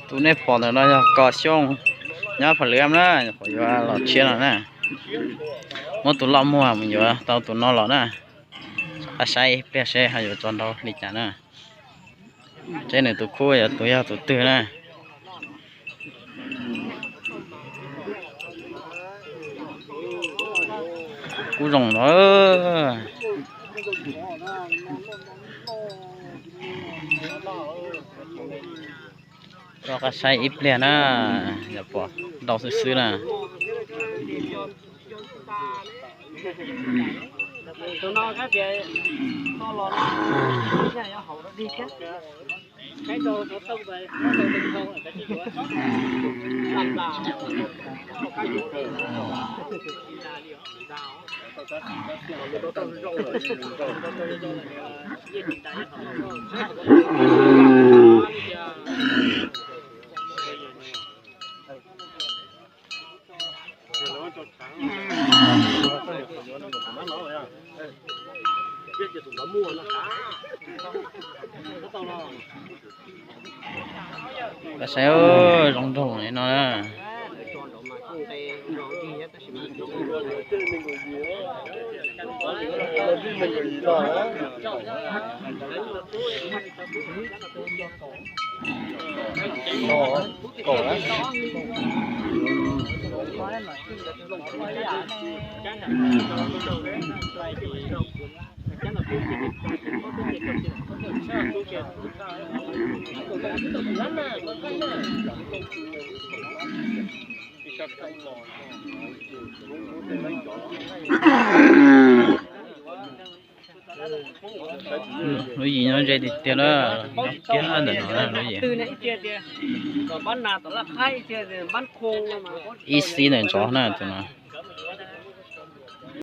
Tus nej pom ntawm no yog Kos Xyooj nyob Phav Lwm na, nyuam qhuav yuav los tshiab no na. Muab tus loj muag mus yuav tau tus no los na. Rov qab saib ib pliag seb ho yuav tso nrau li cas na. Seb nws tus khub yuav tus yog tus twg na. Kub zoo los. Rov qab saib ib pliag na, yog pom ntau xwb xwb na. Saib, zoo nraug li no na. Lub yim nyob ze tiag tiag na, nyob kiag ntawm no lub yim. Ib xib ntawm ntsoov na tus no.